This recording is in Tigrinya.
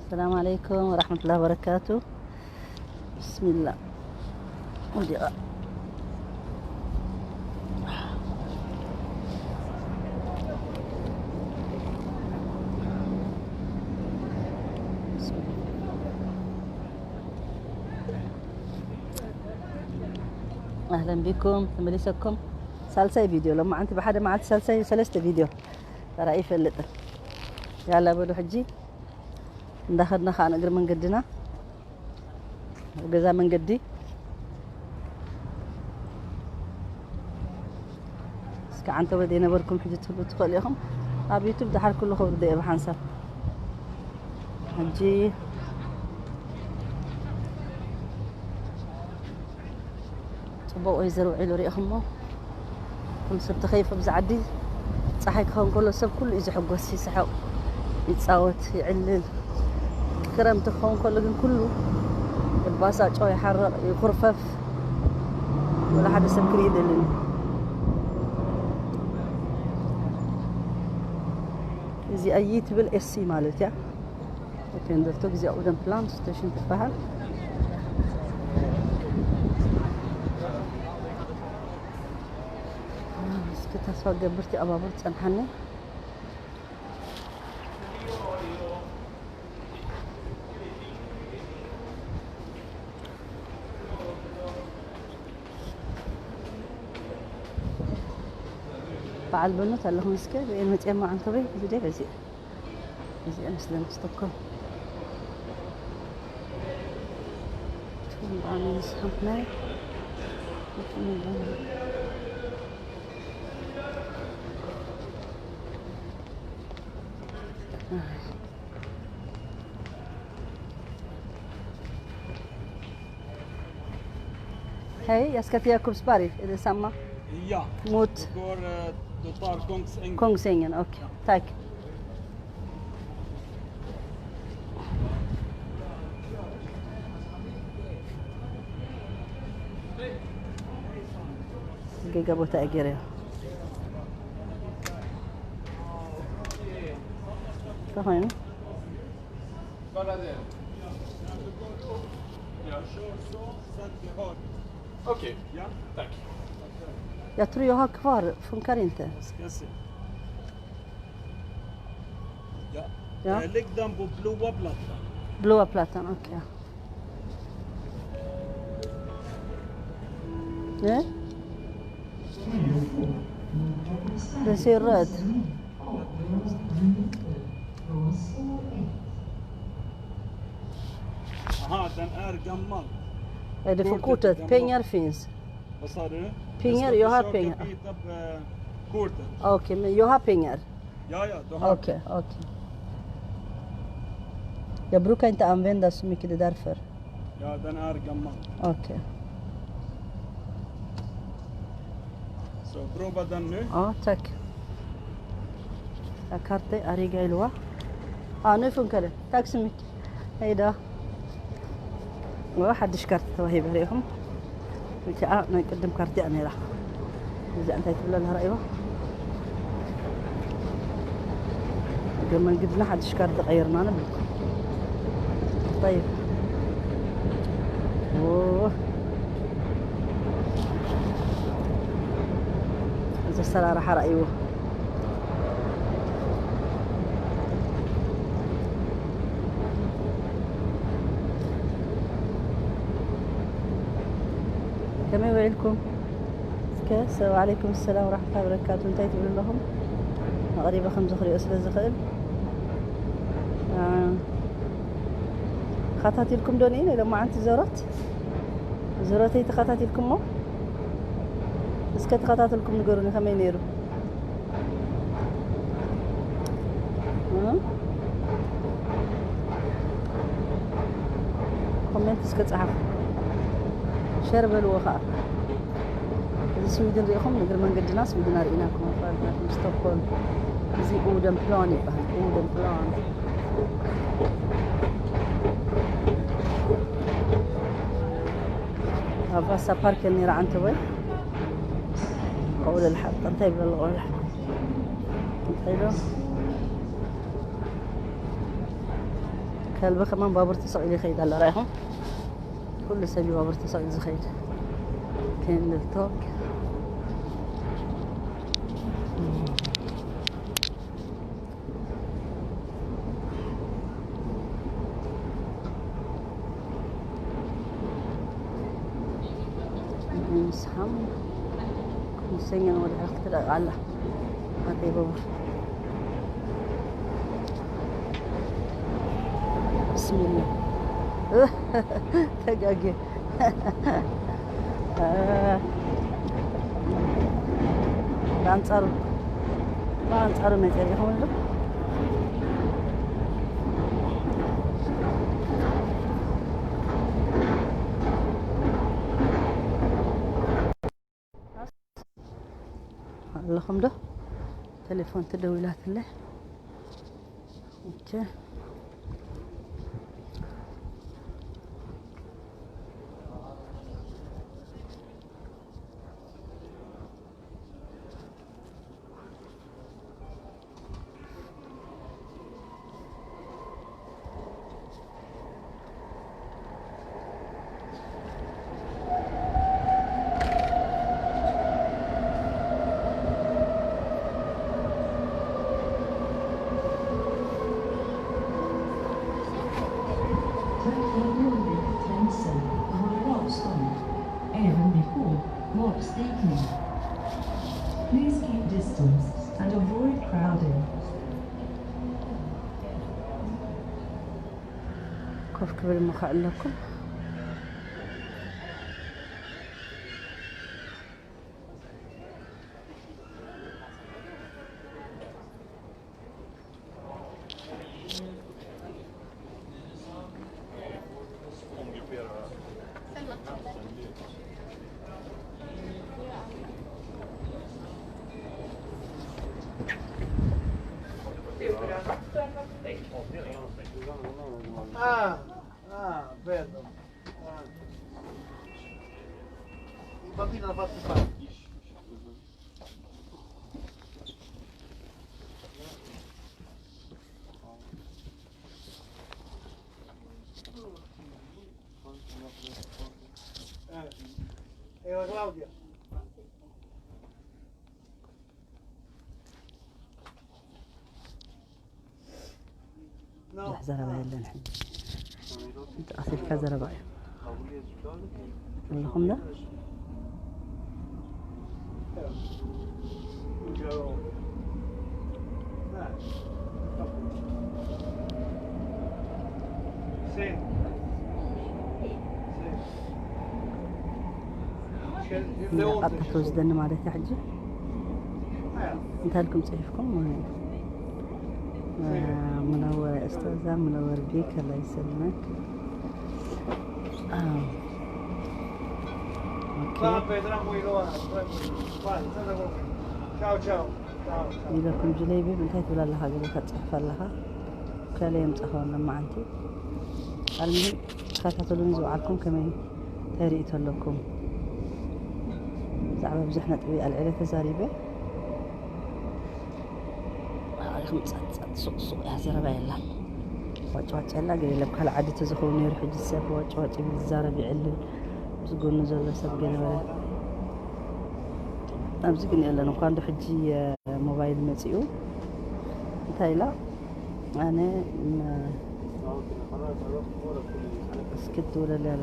السلام عليكم ورحمة الله وبركاته. بسم الله. وديعة. أهلا بكم، تمليسكم. ሳልሳይ ቪድዮ ሎማዓንቲ ብሓደ መዓልቲ ሳልሳይ ሰለስተ ቪድዮ ተራእዩ ይፈልጥን። ያላ በሉ ሕጂ እንዳኸድና ከዓ ንእግሪ መንገድና ገዛ መንገዲ እስከ ዓንተወ ዘይነበርኩም ሕጂ ትህሉ ትኽእሉ ኢኹም። ኣብ ዩቱብ ድሓር ኩሉ ክብሪ ዶ እየ ብሓንሳብ ሕጂ ጽቡቕ ወይ ዘርውዒሉ ሪኢኹሞ። ከም ሰብ ተኸይፉ ኣብዚ ዓዲ ጸሓይ ክኸውን ከሎ ሰብ ኩሉ እዩ ዝሕጎስ፣ ይስሕቕ፣ ይጻወት፣ ይዕልል። ክረምቲ ክኸውን ከሎ ግን ኩሉ ይባሳጮ፣ ይሓርቕ፣ ይኹርፈፍ። ወላ ሓደ ሰብ ክርኢ ይደልን እዩ። እዚ ኣይ ትብል ኤሲ ማለት እያ። ኦፔን ዘርቶ ግዜ ኡደን ፕላን ስቴሽን ትበሃል። እስኪ ተስፋ ገብርቲ ኣባቡር ጸንሓኒ። በዓል በኖት ኣለኹም። እስከ ብኤን መፅኤማ ዓንተበይ እዚ ደ በዚ እዚኣ መስለን ስቶኮም። Hej, jag ska till Jakobsberg. Är det samma? Ja. Mot? Då går eh, du tar Kungsängen. Kungsängen, okej. Tack. Giga ቦታ እገረ ተኾይኑ Bara det. Ja, kör så, så att vi har. Okej, ja, tack. Jag tror jag har kvar, funkar inte. Jag ska se. Ja. Ja. Eh, lägg den på blåa plattan. Blåa plattan, okej. Eh? Den ser röd. Aha, den är gammal. Är det för kortet? Pengar finns. Vad sa du? Pengar, jag har pengar. Byta, eh, kortet. Okej, men jag har pengar. Ja, ja, du har. Okej, okej. Jag brukar inte använda så mycket, det är därför. Ja, den är gammal. Okej. Så, prova den nu. Ja, tack. Jag karta ariga ilwa. Ah, nu funkar det. Tack så mycket. Hej då. ሓድሽ ካርድ ተዋሂበ ሪኢኹም። እቲኣ ናይ ቅድም ካርድ እያ ነይራ። እዚኣ እንታይ ትብለ ኣላ ራእይዋ። እግረ መንገድና ሓድሽ ካርድ ተቐይርና ንብል። طيب. እዚ ኣሰራርሓ ራእይዎ። ከመይ ውዒልኩም? እስከ ሰብ ዓለይኩም ሰላም ወራሕመቱላሂ ወበረካቱ። እንታይ ትብሉ ኣለኹም? መቕሪበ ከም ዝኽሪኦ ስለ ዝኽእል። ተኸታቲልኩም ዶ ኔ ሎማዓንቲ ዘሮት? ዘሮተይ ተኸታቲልኩሞ? እስከ ተኸታተልኩም ንገሩኒ ከመይ ነይሩ? ኮሜንት እስከ ጸሓፉ፣ ሸር በልዎ ኸዓ። እዚ ስዊድን ሪኢኹም፣ ንእግሪ መንገድና ስዊድን ኣርኢናኩም፣ ኣፋልናኩም፣ ስቶክሆልም። እዚ ኡደን ፕላን ይበሃል፣ ኡደን ፕላን። ኣብ ራሳ ፓርክ ነይራ ዓንተቦይ። ቆውለ ልሓጥ እንታይ ይብሎ ኣሎ ቆውለ ልሓጥ እንታይ ዶ ከልቢ ከማን ባቡር ተሰቒሉ ይኸይድ ኣሎ። ራኢኹም? ኩሉ ሰብ እዩ ባቡር ተሰቒሉ ዝኸይድ። ቴምብልቶክ። ንስሓም ንሰኛን ወደ ዕረፍቲ ትደቕ ኣላ። ኣደይ ባቡር። ብስሚላ። ተጋጌ። ብኣንጻሩ፣ ብኣንጻሩ መጽእ ዲኹም ኣሎ? ኣለኹም ዶ? ቴሌፎን ተደዊላትለይ። ኦኬ። Please keep distance and avoid crowding. ኮፍ ክብል ምዃእ ኣለኩም። Ah, ah, bello. Ah. Il bambino l'ha fatto fare. Eh, era Claudia. ብዙሕ ዘረባ የለን ሕጂ። እንተ ቀስ ኢልካ ዘረባ እዩ። ኣለኹም ዶ? ንዓቐብታ ተወስደኒ ማለት እዩ ሕጂ። እንታይ ኢልኩም ጽሒፍኩም? እ፣ ሙነወር ኡስታዛ፣ ሙነወር ቤክ፣ ኣላህ ይሰልመክ። ኣዎ። ኦኬ። Va, tranquillo, va, tranquillo. Va, sta tranquillo. Ciao, ciao. Ciao, ciao. ይበልኩም ጅለይቢብ፣ እንታይ ትብል ኣለኻ? ገለ ትጽሕፍ ኣለኻ? ከለ የምጻኻ ሎማዓንቲ። ኣልሙሂም፣ ተኸታተሉኒ ዝወዓልኩም ከመይ፣ እንታይ ርእይቶ ኣለኩም? ብዛዕባ ብዙሕ ነጥቢ ኣልዒለ ተዛሪበ። ኣሪኹም ጸጥ ጸጥ ሱቕ ሱቕ እያ፣ ዘረባ የላን። ዋጭ ዋጭ የላ፣ ገለ ኣብ ካልእ ዓዲ ተዝኸውን ነይሩ፣ ሕጂ ሰብ ዋጭ ዋጭ ይብል፣ ዝዛረብ ይዕልል፣ ምስ ጎኑ ዘሎ ሰብ ገለ በለ። ኣብዚ ግን የለን። እንኳን ዶ ሕጂ ሞባይል መጺኡ እንታይ ኢላ? ኣነ ም-፣ እስኪ ትውለል ያለ